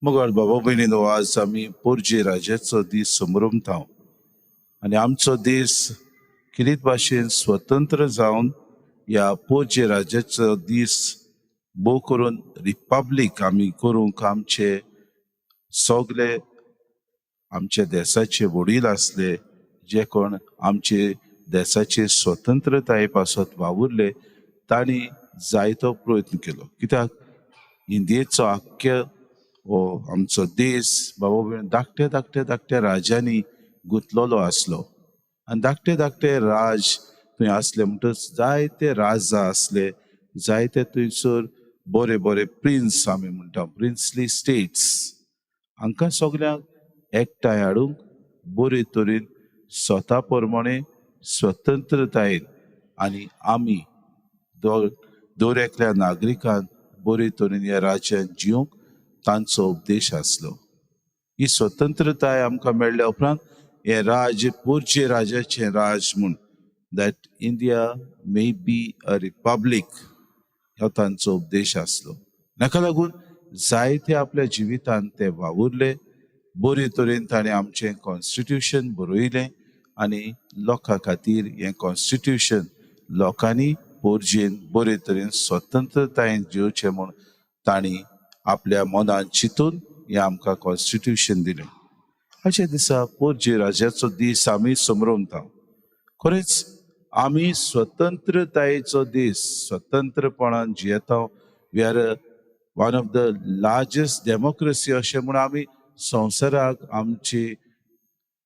मोगाळ बाबा भयणीनो, आज आमी पोरजे राजाचो दीस समरमता आनी आमचो देश किरीत भाशेन स्वतंत्र जावन ह्या पोरजे राजाचो दीस भोव करून रिपब्लीक आमी करूंक आमचे सगळे आमच्या देसाचे वडील आसले, जे कोण आमचे देसाचे स्वतंत्रताये पासत वावुरले, तांणी जायतो प्रयत्न केलो. कित्याक इंडियेचो आख्खे हो आमचो देश, बाबा भयण, धाकट्या धाकट्या धाकट्या राजांनी गुंतलेलो आसलो आनी धाकटे धाकटे राज थंय आसले म्हणटच जायते राजा आसले, जायते थंयसर बरे बरे प्रिन्स आमी म्हणटा, प्रिन्सली स्टेट्स. हांकां सगल्यांक एकठांय हाडूंक बरे तरेन स्वता प्रमाणे स्वतंत्रतायेन आनी आमी दर एकल्या नागरिकान बरे तरेन ह्या राज्यांत जिवंक तांचो उपदेश आसलो. ही स्वतंत्रताय आमकां मेळ्ळ्या उपरांत हें राज्य पोरजे राजाचें राज म्हूण, that India may be a republic, हो तांचो उपदेश आसलो. ताका लागून जायते आपल्या जिवितांत ते वावुरले. बरे तरेन ताणें आमचें कॉन्स्टिट्युशन बरयलें आनी लोकां खातीर हें कॉन्स्टिट्युशन लोकांनी पोरजेन बरे तरेन स्वतंत्रतायेन जिवचें म्हूण तांणी आपल्या मनान चिंतून हें आमकां कॉन्स्टिट्युशन दिलें. अशे दिसा पोरजे राजाचो दीस आमी समरमता. खरेंच आमी स्वतंत्रतायेचो दीस स्वतंत्रपणान जियेता. We are one of the largest democracy अशें म्हूण आमी संवसाराक आमची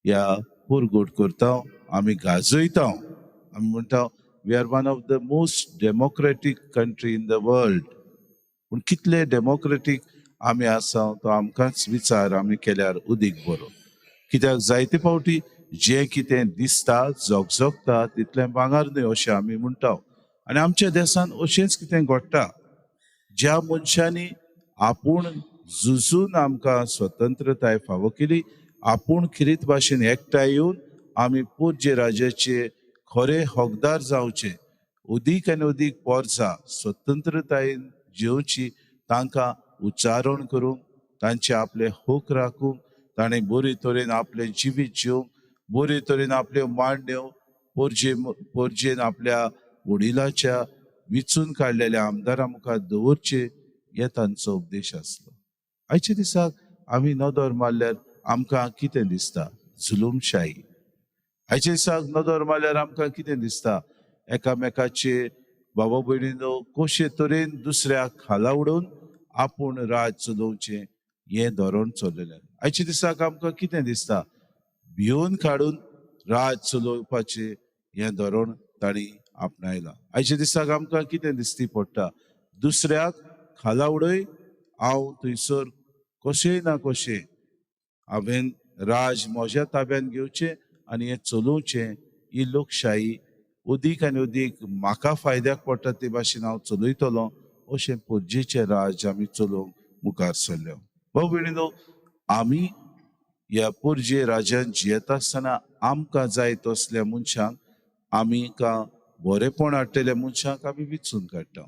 ह्या पुरगोट करता, आमी गाजयता. आमी म्हणटा, we are one of the most democratic country in the world. पूण कितले डेमोक्रेटीक आमी आसा तो आमकांच विचार आमी केल्यार उदीक बरो. कित्याक जायते फावटी जें कितें दिसता, झगझगता, तितलें भांगर न्हय अशें आमी म्हणटा आनी आमच्या देशांत अशेंच कितें घडटा. ज्या मनशांनी आपूण झुजून आमकां स्वतंत्रताय फावो केली, आपूण खिरीत भाशेन एकठांय येवन आमी पूज्य राजाचे खरे हकदार जावचे, उदीक आनी उदीक पोरसा स्वतंत्रतायेन जिवची, तांकां उच्चारण करूंक, तांचे आपले हक राखूंक, ताणें बरे तरेन आपलें जिवीत जिवंक, बरे तरेन आपल्यो मांडण्यो पोरजेन आपल्या वडिलाच्या विचून काडलेल्या आमदारा मुखार दवरचे, हे तांचो उपदेश आसलो. आयच्या दिसाक आमी नदर मारल्यार आमकां कितें दिसता? जुलूमशाही. आयच्या दिसाक नदर मारल्यार आमकां कितें दिसता? एकामेकाचे, बाबा भयणीनो, कशे तरेन दुसऱ्याक खाला उडोवन आपूण राज चलोवचें हें धोरण चललेलें. आयच्या दिसाक आमकां कितें दिसता? भिवन काडून राज चलोवपाचें हें धोरण तांणी आपणायलां. आयच्या दिसाक आमकां कितें दिसती पडटा? दुसऱ्याक खाला उडय, हांव थंयसर कशेंय ना कशें हांवें राज म्हज्या ताब्यान घेवचें आनी हें चलोवचें. ही लोकशाही अदीक आनी अदीक म्हाका फायद्याक पडटा ते भाशेन हांव चलयतलो, अशें पोरजेचें राज आमी चलोवंक मुखार सरले. भाव भयणीनो, आमी ह्या पोरजे राजान जियेता आसतना आमकां जाय तसल्या मनशांक, आमी का बरेपण हाडटल्या मनशांक आमी विचून काडटा.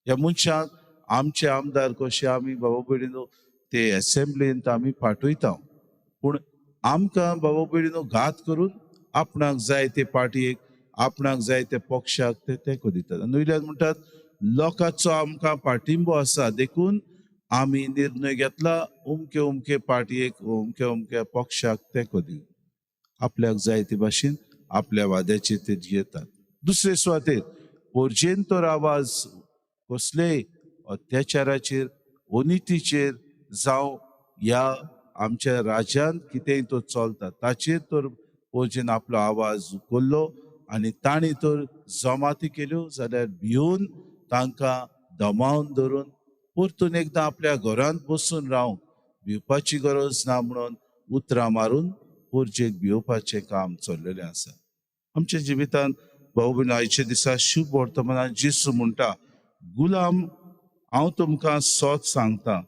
ह्या मनशांक आमचे आमदार कशे आमी, बाबा भयणीनो, ते एसेंब्लींत आमी पाठयता. पूण आमकां, बाबा भयणीनो, घात करून आपणाक जाय ते पार्टयेक, आपणाक जाय ते पक्षाक ते तेंको दितात आनी वयल्यान म्हणटात, लोकांचो आमकां पाठिंबो आसा, देखून आमी निर्णय घेतला अमके अमके पार्टयेक, अमके अमके पक्षाक तेंको दिवन. आपल्याक जाय ते भाशेन आपल्या वाद्याचे ते जियेतात. दुसरे सुवातेर पोरजेन तर आवाज कसलेय अत्याचाराचेर, अनितीचेर, जावं ह्या आमच्या राज्यांत कितेंय तो चलता ताचेर तर पोरजेन आपलो आवाज उखल्लो आनी तांणी तर जमाती केल्यो जाल्यार भिवन तांकां दमावन धरून परतून एकदां आपल्या घरांत बसून रावंक भिवपाची गरज ना म्हणून उतरां मारून पोरजेक भिवपाचें काम चल्लेलें आसा. आमच्या जिवितांत, भाऊ भयण, आयच्या दिसा शुभ वर्तमानात जेसू म्हणटा, गुलाम, हांव तुमकां सोत सांगता,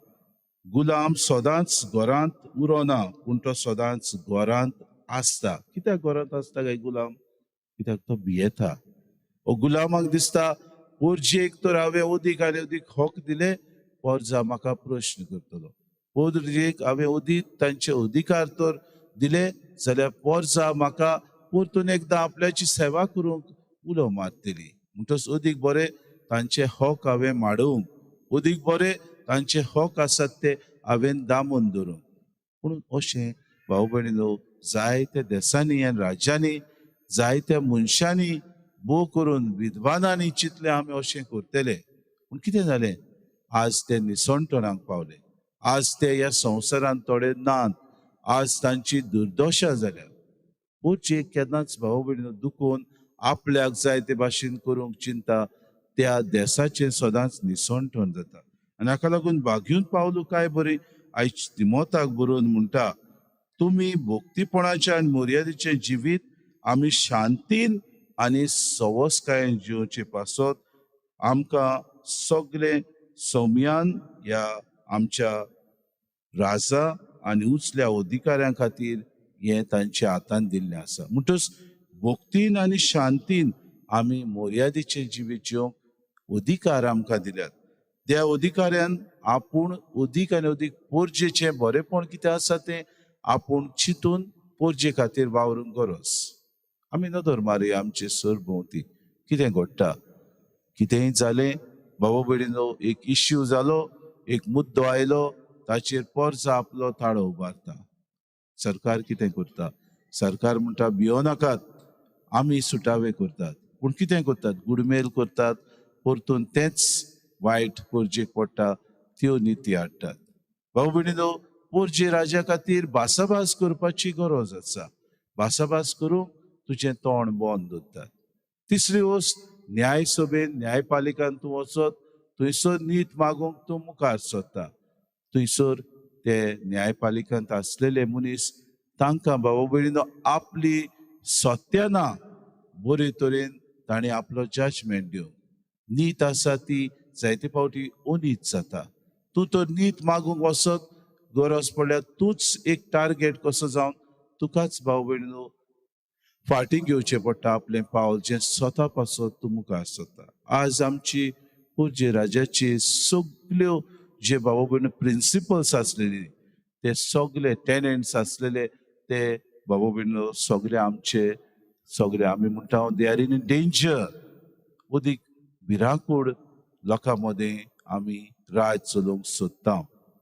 गुलाम सदांच घरांत उरोना, पूण तो सदांच घरांत आसता. कित्याक घरांत आसता काय गुलाम? कित्याक तो भियेता. ओ गुलामाक दिसता, पोरजेक तर हांवें अदीक आनी अदीक हक दिले, पोरजा म्हाका प्रश्न करतलो. पोरजेक हांवें अदीक तांचे अधिकार तर दिले जाल्यार पोरजा म्हाका परतून एकदां आपल्याची सेवा करूंक उलो मारतली. म्हणटच अदीक बरें तांचे हक हांवें माडोवंक, अदीक बरें तांचे हक आसात ते हांवें दामून धरूंक. पूण अशें भाव भयणीनो, जायत्या देसांनी आनी राज्यांनी जायत्या मनशांनी भोव करून विद्वानांनी चिंतलें आमी अशें करतले. पूण कितें जालें, आज ते निसणटणाक पावले. आज ते ह्या संवसारांत थोडे नात. आज तांची दुर्दशा जाल्या. पोरचेक केन्नाच भाव भयणीनो दुखोवन आपल्याक जाय ते भाशेन करूंक चिंता त्या देसाचें सदांच निसणटण जाता. आनी हाका लागून भाग्यून पावलू काय बरी आयज तिमोताक बरोवन म्हणटा, तुमी भक्तीपणाचें आनी मर्यादेचें जिवीत आमी शांतीन आनी सवसकायेन जिवचे पासत आमकां सगळे सौम्यान ह्या आमच्या राजा आनी उंचल्या अधिकाऱ्यां खातीर हें तांच्या हातान दिल्लें आसा. म्हणटच भक्तीन आनी शांतीन आमी मर्यादेचें जिवीत जिवंक अधिकार आमकां दिल्यात. त्या अधिकाऱ्यान आपूण अदीक आनी अदीक पोरजेचें बरेंपण कितें आसा तें आपूण चिंतून पोरजे खातीर वावरूंक गरज. आमी नदर मारया आमचे सरभोंवती कितें घडटा. कितेंय जालें बाबा भयणीनो, एक इश्यू जालो, एक मुद्दो आयलो, ताचेर पोरजा आपलो ताळो उबारता. सरकार कितें करता, सरकार म्हणटा भियो नाकात, आमी सुटावे करतात. पूण कितें करतात, गुडमेल करतात, परतून तेंच वायट पोरजेक पडटा त्यो निती हाडटात. भाऊ भयणीनो, पोरजे राजा खातीर भासाभास करपाची गरज आसा. भासाभास करूंक तुजें तोंड बंद दवरतात. तिसरी वस्त, न्यायसभेन न्यायपालिकान तूं वचत थंयसर नीत मागूंक तूं मुखार सरता. थंयसर ते न्यायपालिकांत आसलेले मनीस तांकां बाबा भयणीनो आपली सत्या ना बरे तरेन ताणें आपलो जजमेंट दिवंक. नीत आसा ती जायते फावटी अनीत जाता. तूं तर नीत मागूंक वचत गरज पडल्यार तूंच एक टार्गेट कसो जावन तुकाच भाव भयणीनो फाटीं घेवचें पडटा आपलें पावल जें स्वता पासत तूं मुखार सरता. आज आमची पुर्जे राजाची सगल्यो जे बाबा भयणी प्रिंसिपल्स आसलेली ते सगले टेनंट्स आसलेले ते बाबा भयणीनो सगळे आमचे सगळे आमी म्हणटा they are in danger. अदीक भिरांकूळ लोकां मदें आमी राज चलोवंक सोदता.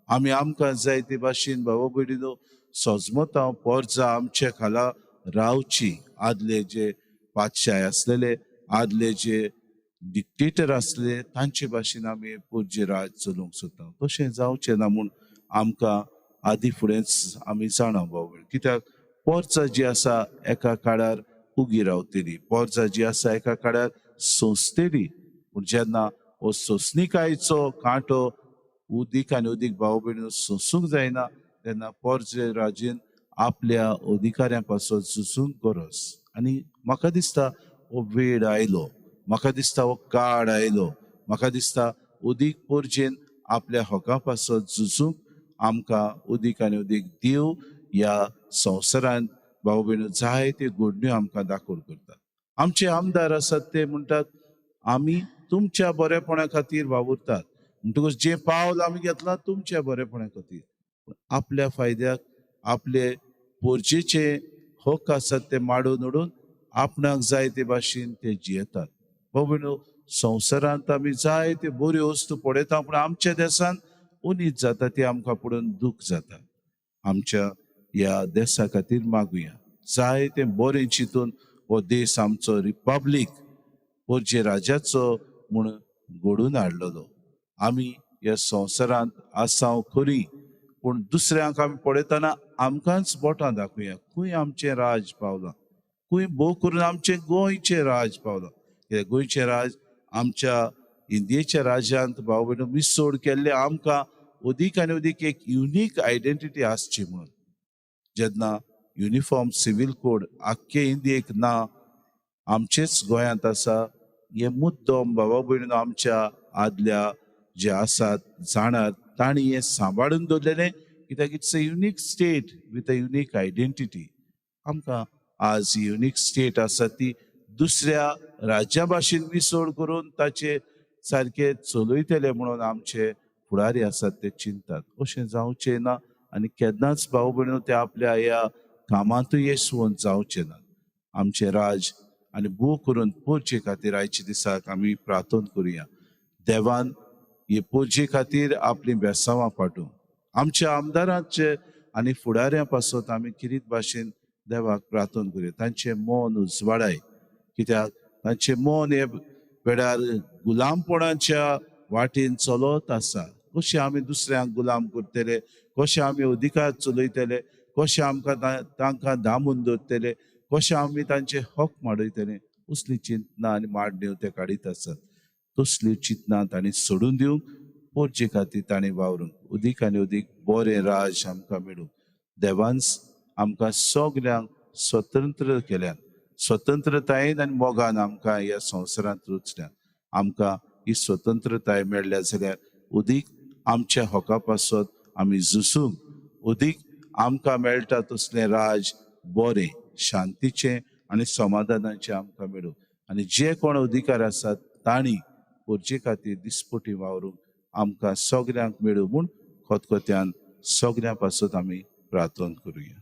आमी आमकां जाय ते भाशेन बाबा भयणीनो सजमता. पोरजा आमचे खाला रावची. आदले जे पातशाय आसलेले, आदले जे डिक्टेटर आसले तांचे भाशेन आमी पोरजे राज चलोवंक सोदता. तशें जावचें ना म्हूण आमकां आदी फुडेंच आमी जाणा बाबा. कित्याक पोरचा जी आसा एका काळार उगी रावतली, पोरचा जी आसा एका काळार सोंसतली. पूण जेन्ना हो सोंसणिकायेचो कांटो उदीक आनी उदीक भाव भयणीनो सोंसूंक जायना तेन्ना पोरजे राजेन आपल्या अधिकाऱ्यां पासत झुजूंक गरज. आनी म्हाका दिसता हो वेळ आयलो, म्हाका दिसता हो काळ आयलो, म्हाका दिसता उदीक पोरजेन आपल्या हका पासत झुजूंक आमकां उदीक आनी उदीक देव ह्या संवसारांत भाव भयणीनो जायत्यो घडण्यो आमकां दाखोवन करता. आमचे आमदार आसात ते म्हणटात आमी तुमच्या बरेपणा खातीर वावुरतात. म्हणटकूच जें पावल आमी घेतलां तुमच्या बरेपणा खातीर, पूण आपल्या फायद्याक आपले पोरजेचे हक आसात ते माडून उडोवन आपणाक जाय ते भाशेन ते जियेतात. भाव भयणीनो, संवसारांत आमी जाय त्यो बऱ्यो वस्तू पळयता पूण आमच्या देशांत उनीत जाता ती आमकां पळोवन दूख जाता. आमच्या ह्या देसा खातीर मागुया. जाय तें बरें चिंतून हो देश आमचो रिपब्लीक पोरजे राजाचो म्हूण घडून हाडलेलो. आमी ह्या संवसारांत आसाव खरी, पूण दुसऱ्यांक आमी पळयतना आमकांच बोटां दाखोवया खंय आमचें राज पावलां, खंय भोव करून आमचें गोंयचें राज पावलां. कित्याक गोंयचें राज आमच्या इंडियेच्या राज्यांत भाव भयणो मिसोड केल्लें आमकां अदीक आनी अदीक एक युनीक आयडेंटिटी आसची म्हणून. जेन्ना युनिफॉर्म सिवील कोड आख्खे इंडियेक ना, आमचेच गोंयांत आसा, हे मुद्दम बाबा भयणीनो आमच्या आदल्या जे आसात जाणात तांणी हें सांबाळून दवरलेलें. कित्याक it's a unique state with a unique identity. आमकां आज युनीक स्टेट आसा ती दुसऱ्या राज्या भाशेन मिसोड करून ताचे सारके चलयतले म्हणून आमचे फुडारी आसात ते चिंततात. अशें जावचें ना आनी केन्नाच भाव भयणीनो ते आपल्या ह्या कामांतूय येसवंत जावचे ना. आमचें राज आनी भोव करून पोरचे खातीर आयच्या दिसाक आमी प्रार्थना करुया. देवान हे पोरचे खातीर आपलीं बेसांवां पाठोवं. आमच्या आमदारांचे आनी फुडाऱ्यां पासत आमी किरीत भाशेन देवाक प्रार्थना करुया. तांचें मन उजवाडाय, कित्याक तांचें मन हे वेळार गुलामपणाच्या वाटेन चलत आसा. कशें आमी दुसऱ्यांक गुलाम करतले, कशें आमी अधिकार चलयतले, कशें आमकां तांकां दामून दवरतले, कशें आमी तांचे हक माडयतले, असली चिंतना आनी मांडण्यो ते काडीत आसात. तसल्यो चिंतना तांणी सोडून दिवंक, पोरचे खातीर तांणी वावरूंक, अदीक आनी अदीक बरें राज आमकां मेळूं. देवान आमकां सगल्यांक स्वतंत्र केल्यात. स्वतंत्रतायेन आनी मोगान आमकां ह्या संवसारांत रुचल्यात. आमकां ही स्वतंत्रताय मेळ्ळ्या जाल्यार अदीक आमच्या हका पासत आमी झुजूंक, अदीक आमकां मेळटा तसलें राज बरें, शांतीचें आनी समाधानाचें आमकां मेळूं. आनी जे कोण अधिकार आसात तांणी पोरचे खातीर दिसपटी वावरूंक आमकां सगल्यांक मेळूं म्हूण खतखत्यान सगल्यां पासत आमी प्रार्थना करुया.